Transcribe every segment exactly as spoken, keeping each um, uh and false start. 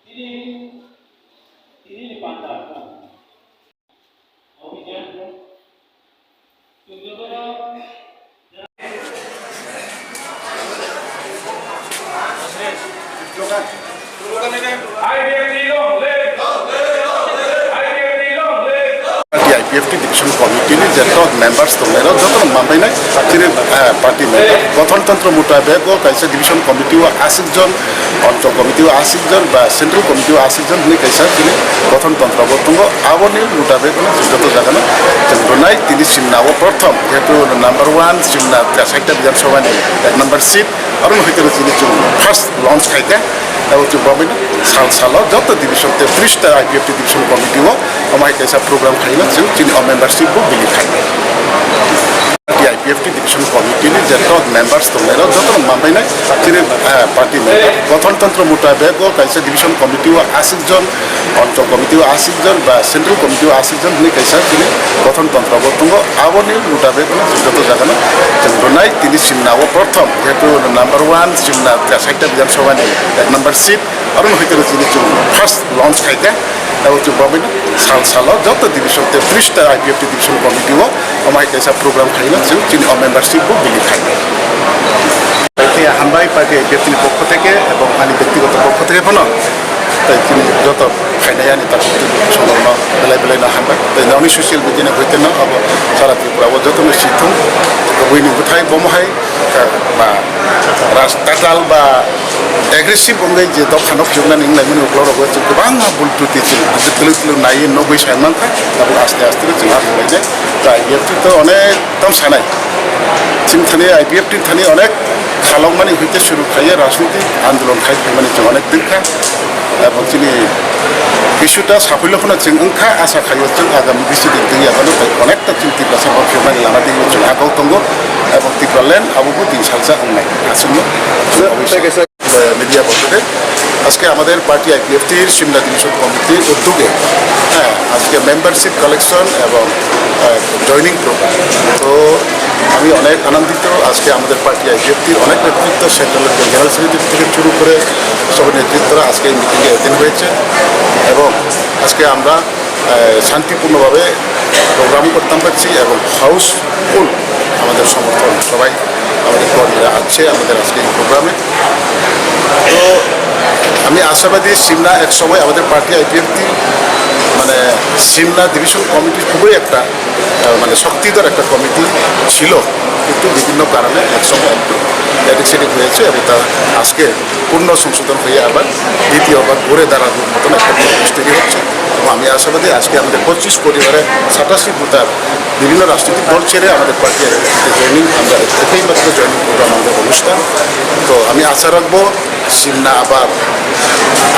Tini, tini ni panda, obhijan, I P F T long live! I P F T long live! Party I P F T division committee ni joto members tongnairok jotono mambainai chini, eh, party member. Gothontontro mutabek o kaisa division committee o aswk jon, onchol committee o aswk jon ba central committee o aswk jon hinwi kaisa chini gothontontro bo tongo. Aboni mutabek no chwng joto jagano chwng rwnai. Tini Simna o prothom, jehetu number one Simna, Chaita Bidhan Sabha ni ek number seat, aro no hoite chini chwng first launch khaikha. Abo chwng babaino sal salo joto division te tris ta I P F T division committee o omo hai kaisa program khaina chwng chini o membership bo bini khaina. I P F T division committee ni joto members tongnairok jotono mambainai chini, eh, party member. Gothontontro mutabek o kaisa division committee o aswk jon, onchol committee o aswk jon ba central committee o aswk jon hinwi kaisa chini gothontontro bo tongo. Aboni mutabek no joto jagano chwng rwnai. Tini Simna o prothom, jehetu number one Simna, Chaita Bidhan Sabha ni ek number seat, aro no hoite chini chwng first launch khaikha. Abo chwng babaino sal salo joto division te tris ta I P F T division committee o omo hai kaisa program khaina chwng chini o membership bo bini khaina. Tei hambai party I P F T ni pokho theke ebong ani bektigoto pokho theke phano tei chini joto khainai ani takhuk twi songno belai belai no hambai. Tei nokni social media ni hoite no abo sara Tripura o joto no sithung, buini bwthai bomo hai, eh, ba ras tatal ba aggressive wngwi je dophano phiyoknani wnglaimani uklokrok chwng kwbangma bul twtwi chwng twlwi twlwi naiwi nugwi sai mankha, tabuk aste aste chwng abo khlainai. Tei I P F T to onek tam sanai. Chini thani I P F T thani onek khalokmani hoite suru khaiya rajniti andolon khai phaimani chwng onek twkha. Abo chini issue ta saphai lokhno chwng wngkha, asa khaio chwng agami bisi din twi yabano tei onekta chwng Tiprasa bo phiyoknani lama di chwng agau tongo. Abo Tipraland abo bo din salsa wngnai aswkno. Media বলতে আজকে আমাদের পার্টি আইপিএফটির সিমলা ডিভিশন কমিটির উদ্যোগে, হ্যাঁ, আজকে membership collection এবং, আহ, joining programme. তো আমি অনেক আনন্দিত, আজকে আমাদের পার্টি আইপিএফটির অনেক নেতৃত্ব, সেন্ট্রাল জেনারেল সেক্রেটারি থেকে শুরু করে সব নেতৃত্বরা আজকে এই মিটিংয়ে অ্যাটেন্ড হয়েছে এবং আজকে আমরা, আহ, শান্তিপূর্ণভাবে প্রোগ্রাম করতাম পারছি এবং হাউসফুল আমাদের সমর্থন, সবাই আমাদের কর্মীরা আছে আমাদের আজকে এই প্রোগ্রামে। তো আমি আশাবাদী সিমলা এক সময় আমাদের পার্টি আইপিএফটি মানে সিমলা ডিভিশন কমিটি খুবই একটা, আহ, মানে শক্তিধর একটা কমিটি ছিল, কিন্তু বিভিন্ন কারণে এক সময় একটু এদিক সেদিক হয়েছে এবং তা আজকে পূর্ণ সংশোধন হয়ে আবার দ্বিতীয়বার ঘুরে দাঁড়ানোর মতন একটা পরিবেশ তৈরি হচ্ছে। এবং আমি আশাবাদী আজকে আমাদের পঁচিশ পরিবারের সাতাশি ভোটার বিভিন্ন রাজনৈতিক দল ছেড়ে আমাদের পার্টি আইপিএফটিতে জয়েনিং, আমরা এটাই মাত্র জয়েনিং প্রোগ্রাম আমাদের অনুষ্ঠান। তো আমি আশা রাখবো সিমলা আবার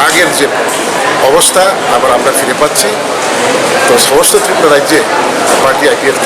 আগের যে অবস্থা আবার আমরা ফিরে পাচ্ছি। তো সমস্ত ত্রিপুরা রাজ্যে পার্টি আইপিএফটি